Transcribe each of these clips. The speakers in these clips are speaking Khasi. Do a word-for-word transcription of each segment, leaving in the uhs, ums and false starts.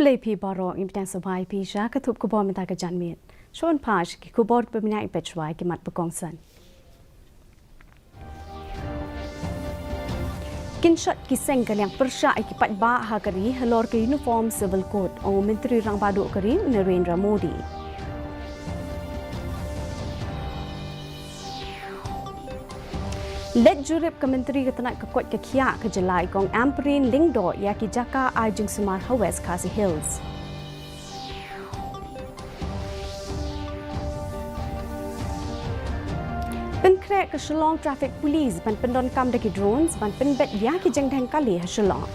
Khublei phi baroh, ngi pdiang sngewbha ïa phi sha ka thup khubor mynta ka janmiet. Shuwa ban phai sha ki khubor ba mynta, peit shuwa ïa ki mat ba kongsan. Kin shot ki seng ka liang pyrshah ïa ki paidbah ha ka ri halor ka Uniform Civil Code, ong u Myntri Rangbah Duh ka ri u Narendra Modi. Leit jurip ka Myntri ka tnat ka koit ka khiah ka jylla i kong Ampareen Lyngdoh ïa ki jaka ai jingsumar ha West Khasi Hills. Pynkhreh ka Shillong Traffic Police ban pyndonkam da ki drones ban pynbeit ïa ki jingdheng kali ha Shillong.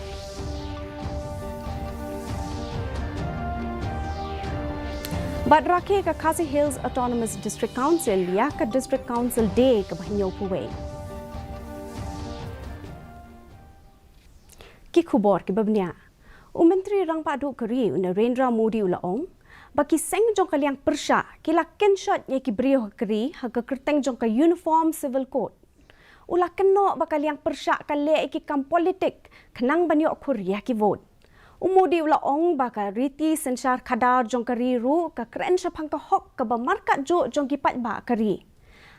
Bad rakhe ka Khasi Hills Autonomous District Council ïa ka District Council Day kaba hynñiewphew wei. Ki khubor kiba bniah. U Myntri Rangbah Duh ka ri u Narendra Modi u la ong ba ki seng jong ka liang pyrshah ki la kin shot ïa ki briew ha ka ri ha ka kyrteng jong ka Uniform Civil Code. U la kynnoh ba ka liang pyrshah ka leh ïa ki kam politik khnang ban ïoh khur ïa ki vote. U Modi u la ong ba ka riti synshar khadar jong ka ri ruh ka kren shaphang ka hok kaba markat juh jong ki paidbah ka ri.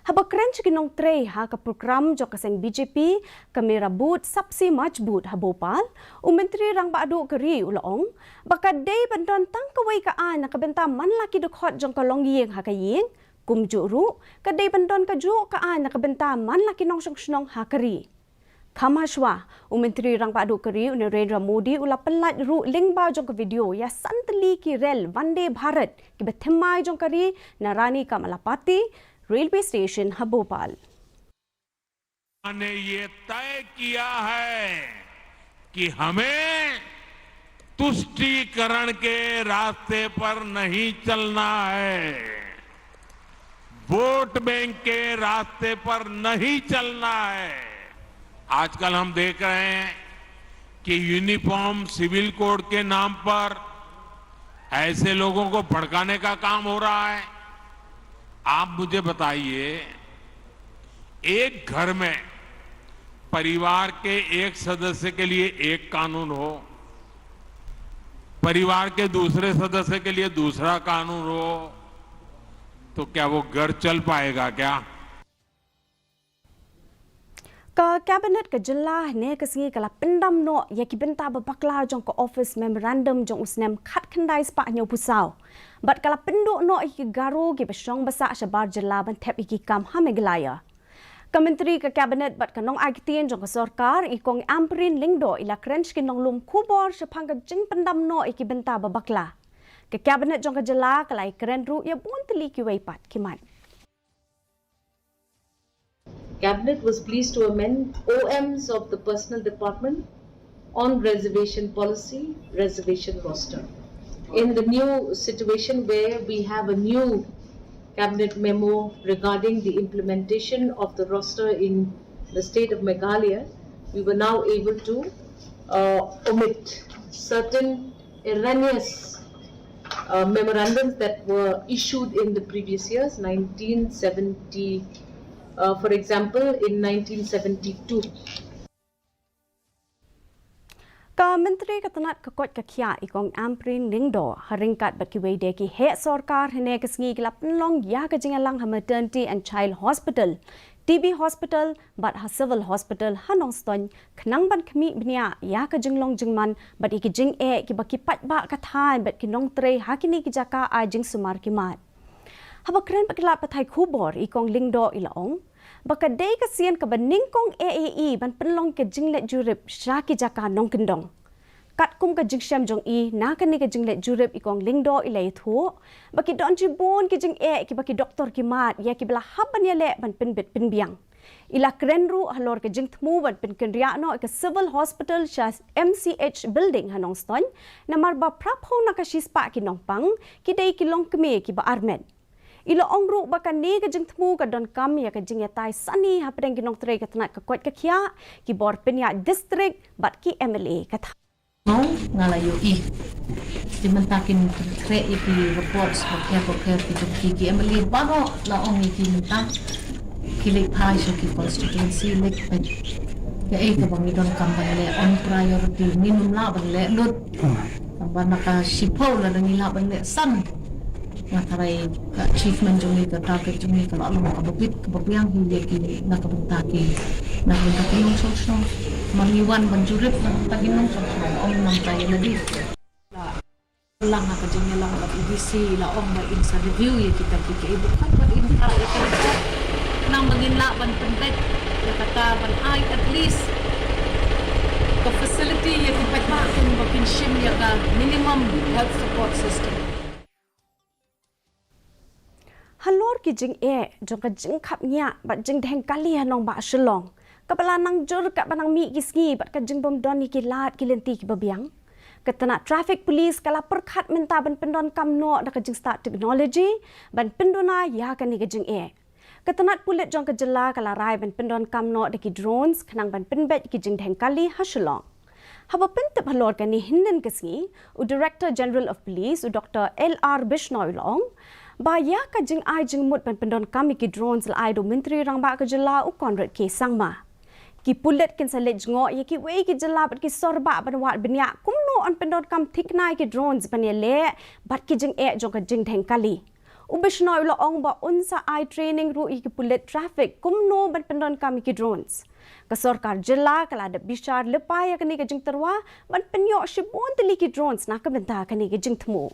Haba kren sha ki nongtrei ha ka prokram jong ka seng B J P ka Mera Booth Sabse Majboot ha Bhopal, u Myntri Rangbah Duh ka ri u la ong ba ka dei ban don tang kawei ka aiñ na ka bynta man la ki dkhot jong ka longïing ha ka ïing, kumjuh ruh ka dei ban don kajuh ka aiñ na ka bynta man la ki nongshong shnong ha ka ri. Kham hashwa, u Myntri Rangbah Duh ka ri u Narendra Modi u la pynlait ruh lyngba jong ka video ïa san tylli ki rel Vande Bharat kiba thymmai jong ka ri na Rani Kamalapati Railway Station ha Bhopal. ने ये तय किया है कि हमें तुष्टीकरण के रास्ते पर नहीं चलना है, वोट बैंक के रास्ते पर नहीं चलना है। आजकल हम देख रहे हैं कि यूनिफॉर्म सिविल कोड के नाम पर ऐसे लोगों को भड़काने का काम हो रहा है। आप मुझे बताइए, एक घर में परिवार के एक सदस्य के लिए एक कानून हो, परिवार के दूसरे सदस्य के लिए दूसरा कानून हो, तो क्या वो घर चल पाएगा क्या? Ka Cabinet ka jylla hynne ka sngi ka la pyndam noh ïa ki bynta ba bakla jong ka Office Memorandum jong u snem khatkhyndai spah hynñiewphew saw. Bad ka la pynduh noh ïa ki Garo kiba shong ba sah shabar jylla ban thep ïa ki kam ha Meghalaya. Ka Myntri ka Cabinet bad ka nongai ktien jong ka sorkar i kong Ampareen Lyngdoh i la kren sha ki nonglum khubor shaphang ka jingpyndam noh ïa ki bynta ba bakla. Ka Cabinet jong ka jylla ka la ïakren ruh ïa bun tylli kiwei pat ki mat. Cabinet was pleased to amend O Ms of the Personnel Department on reservation policy, reservation roster. In the new situation where we have a new cabinet memo regarding the implementation of the roster in the state of Meghalaya, we were now able to uh, omit certain erroneous uh, memorandums that were issued in the previous years, nineteen seventy, uh, for example, in nineteen seventy-two. Ka Myntri ka tnat ka koit ka khiah i kong Ampareen Lyngdoh ha ryngkat bad kiwei de ki heh sorkar hynne ka sngi ki la pynlong ïa ka jingïalang ha Maternity and Child Hospital, T B Hospital bad ha Civil Hospital ha Nongstoiñ khnang ban khmih bniah ïa ka jinglong jingman bad ïa ki jingeh kiba ki paidbah ka thaiñ bad ki nongtrei ha kine ki jaka ai jingsumar ki mad. Haba kren bad ki lad pathai khubor i kong Lyngdoh i la ong ba ka dei ka sien kaba nyngkong eh ïa i ban pynlong ka jingleit jurip sha ki jaka nongkyndong. Katkum ka jingshem jong i na kane ka jingleit jurip i kong Lyngdoh i la ïathuh ba ki don shibun ki jingeh kiba ki doktor ki mad ïa kiba la hap ban ïaleh ban pynbit pynbiang. I la kren ruh halor ka jingthmu ban pynkynriah noh ïa ka Civil Hospital sha M C H Building ha Nongstoiñ namar ba phraphew na ka shispah ki nongpang ki dei ki longkmie kiba armet. I la ong ruh ba kane ka jingthmu ka donkam ïa ka jingïatai sani hapdeng ki nongtrei ka tnat ka koit ka khiah, ki bor pynïaid district bad ki M L A ka thaw. Nga la ïohi. Te mynta kin pynkhreh ïa ki reports bapher bapher ki jong ki, ki M L A baroh la ong ïa ki mynta ki leit phai sha ki constituency leit peit kaei kaba ngi donkam ban leh on priority, ngim lah ban leh lut. Ba na ka shiphew lada ngi lah ban leh san, nga tharai ka achievement jong ngi, ka target jong ngi ka la long kaba bit kaba biang hi ïa ki na ka bynta ki, na ka bynta ki nongshong shnong. Namar ngi wan ban jurip na ka bynta ki nongshong shnong, ym namar ïa lade. Lang ha ka jingïalang bad E D C, la ong ba in sa review ïa kita ki, kaei ba khot bad in sa ïa ka, khnang ba ngin lah ban pynbeit ïa kata, ban ai at least ka facility ïa ki paidbah kum ba kin shim ïa ka minimum health support system. Halor ki jingeh jong ka jingkhapngiah bad jingdheng kali ha nongbah Shillong, kaba la nang jur katba nang mih ki sngi bad ka jingbym don ïa ki lad ki lynti kiba biang, ka tnat traffic police ka la pyrkhat mynta ban pyndonkam noh da ka jingstad technology ban pynduna ïa kane ka jingeh. Ka tnat pulit jong ka jylla ka la rai ban pyndonkam noh da ki drones khnang ban pynbeit ki jingdheng kali ha Shillong. Haba pyntip halor kane hynnin ka sngi, u Director General of Police, u Doctor L R Bishnoi, u la ong ba ïa ka jingai jingmut ban pyndonkam ïa ki drones la ai da u Myntri Rangbah ka jylla, u Conrad K Sangma. Ki pulit kin sa leit jngoh ïa kiwei ki jylla bad ki sor bah ban wad bniah kumno yn pyndonkam thikna ïa ki drones ban ïaleh bad ki jingeh jong ka jingdheng kali. U Bishnoi u la ong ba un sa ai training ruh ïa ki pulit traffic kumno ban pyndonkam ïa ki drones. Ka sorkar jylla ka la dep bishar lypa ïa kane ka jingtyrwa ban pynïoh shibun tylli ki drones na ka bynta kane ka jingthmu.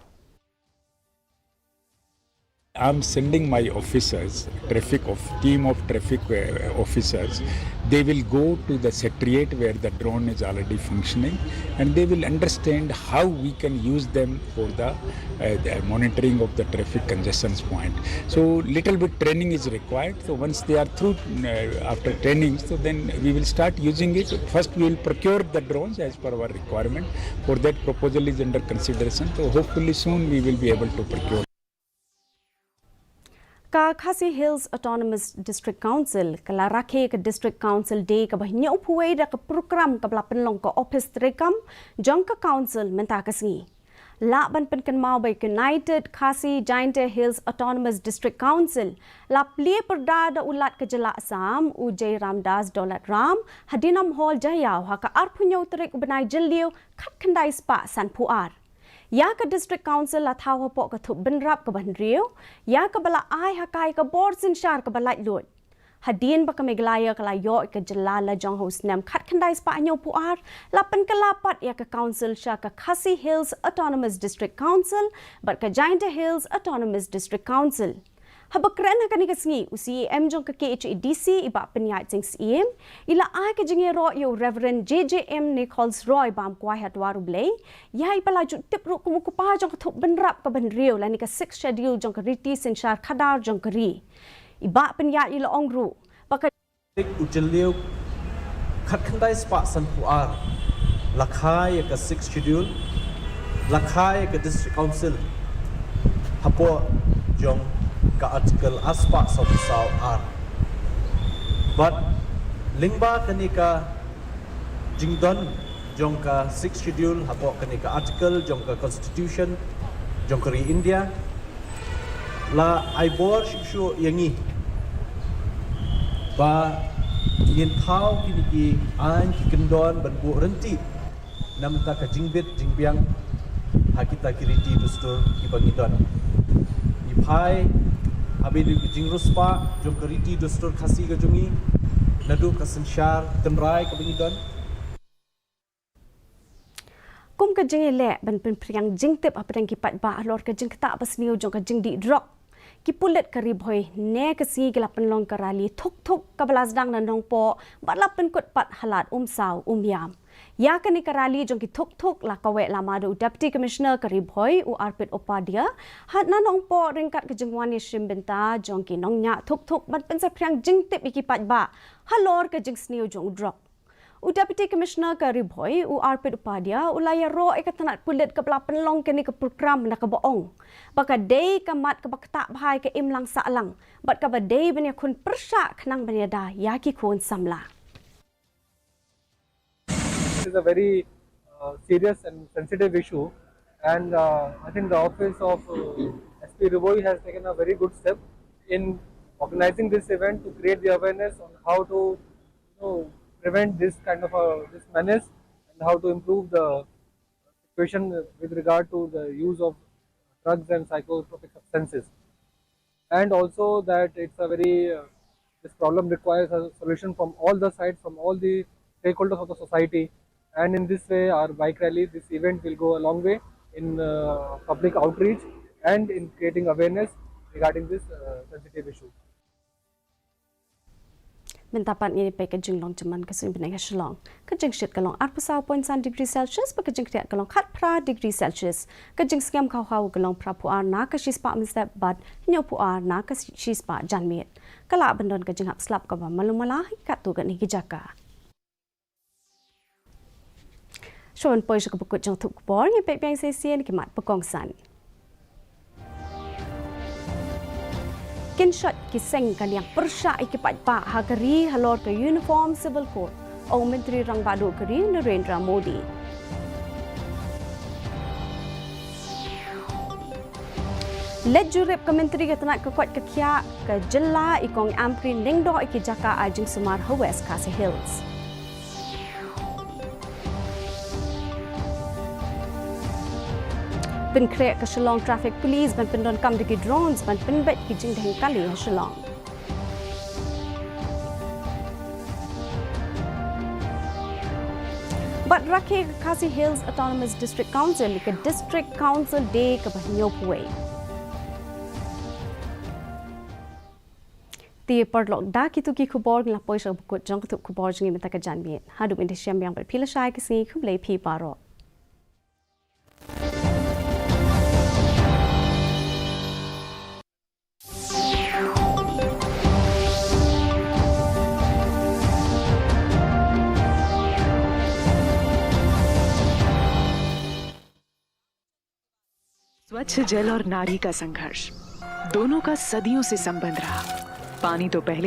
I'm sending my officers, traffic of, team of traffic, uh, officers. They will go to the secretariat where the drone is already functioning, and they will understand how we can use them for the, uh, the monitoring of the traffic congestions point. So little bit training is required. So once they are through, uh, after training, so then we will start using it. First, we will procure the drones as per our requirement. For that, proposal is under consideration. So hopefully soon we will be able to procure. Ka Khasi Hills Autonomous District Council ka la rakhe ka District Council Day kaba hynñiewphew wei da ka program kaba la pynlong ka ophis treikam jong ka council mynta ka sngi. Lah ban pynkynmaw ba United Khasi Jaintia Hills Autonomous District Council la plie pyrda da u Lat ka jylla Assam, u Jairam Das Dolatram, ha Dinam Hall, Jaiaw, ha ka arphew hynñiew tarik u bnai Jylliew khatkhyndai spah sanphew ar. Ïa ka District Council la thaw hapoh ka thup bynrap kaba hynriew, ïa kaba la ai ha ka ïa ka bor synshar kaba laitluid. Hadien ba ka Meghalaya ka la ïoh ïa ka jylla la jong ha u snem khatkhyndai spah hynñiewphew ar, la pynkylla pat ïa ka council sha ka Khasi Hills Autonomous District Council bad ka Jaintia Hills Autonomous District Council. Haba kren ha kane ka sngi, u C E M jong ka K H A D C, i Bah Pynïaid Sing Syiem, i la ai ka jingïaroh ïa u Reverend J J M Nichols Roy, bam kwai ha dwar U Blei, ïa i ba la ju tip ruh kum u kpa jong ka thup bynrap kaba hynriew lane ka Sixth Schedule jong ka riti synshar khadar jong ka ri. I Bah Pynïaid i la ong ruh ba ka u Jylliew khatkhyndai spah sanphew ar la kha ïa ka Sixth Schedule, la kha ïa ka District Council hapoh jong ka Article ar spah sawphew saw ar. Bad lyngba kane ka jingdon jong ka Sixth Schedule hapoh kane ka Article jong ka Constitution jong ka ri India, la ai bor shuh shuh ïa ngi ba ngin thaw kine ki aiñ ki kyndon ban buh ryntih na bynta ka jingbit jingbiang ha kita ki riti dustur kiba ngi don. Ngi phai ha ba ïadei ki jingriewspah jong ka riti dustur Khasi ka jong ngi naduh ka synshar tynrai kaba ngi don. Kum ka jingïaleh ban pynphriang jingtip hapdeng ki paidbah halor ka jingktah basniew jong ka jingdih drok, ki pulit ka Ri Bhoi ne ka sngi ki la pynlong ka rali thuk thuk kaba la sdang na Nongpoh bad la pynkut pat ha Lad Umsaw Umiam. Ïa kane ka rali jong ki thuk thuk la kaweh lama da u Deputy Commissioner ka Ri Bhoi, u Arpit Upadhyay, ha na Nongpoh ryngkat ka jingwan ïashim bynta jong ki nongñiah thuk thuk ban pynsaphriang jingtip ïa ki paidbah halor ka jingsniew jong u drok. U Deputy Commissioner ka Ri Bhoi, u Arpit Upadhyay, u la ïaroh ïa ka tnat pulit kaba la pynlong kane ka program na kaba ong ba ka dei ka mat kaba ktah bha ïa ka imlang sahlang bad kaba dei ban ïakhun pyrshah khnang ban ïada ïa ki khun samla. This is a very, uh, serious and sensitive issue, and, uh, I think the office of, uh, S P Ri Bhoi has taken a very good step in organizing this event to create the awareness on how to, you know, prevent this kind of a, this menace, and how to improve the situation with regard to the use of drugs and psychotropic substances, and also that it's a very uh, this problem requires a solution from all the sides, from all the stakeholders of the society, and in this way, our bike rally, this event will go a long way in uh, public outreach and in creating awareness regarding this uh, sensitive issue. Mynta pat ngin ïa peit ka jinglong jingman ka suiñ bneng ha Shillong. Ka jingshit ka long arphew saw point san degree Celsius, bad ka jingkhriat ka long khatphra degree Celsius. Ka jingsngem ka haw ka long phraphew ar na ka shispah mynstep bad hynñiewphew ar na ka shispah janmiet. Ka lah ban don ka jinghap slap kaba malu mala ha katto katne ki jaka. Shuwa ban poi sha kaba kut jong ka thup khubor, ngin peit biang sa shisien ki mat ba kongsan. Kin shot ki seng ka liang pyrshah ïa ki paidbah ha ka ri halor ka Uniform Civil Code, ong Myntri Rangbah Duh ka ri Narendra Modi. Leit jurip ka Myntri ka tnat ka koit ka khiah ka jylla i Kong Ampareen Lyngdoh ïa ki jaka ai jingsumar ha West Khasi Hills. Pynkhreh ka Shillong Traffic Police ban pyndonkam da ki drones ban pynbeit ki jingdheng kali ha Shillong. Bad rakhe ka Khasi Hills Autonomous District Council ïa ka District Council Day kaba hynñiewphew wei. Te paralok, da kito ki khubor ngi la poi sha kaba kut jong ka thup khubor jong ngi mynta ka janmiet. Haduh ngin ïashem biang bad phi lashai ka sngi, khublei phi baroh. स्वच्छ जल और नारी का संघर्ष, दोनों का सदियों से संबंध रहा। पानी तो पहले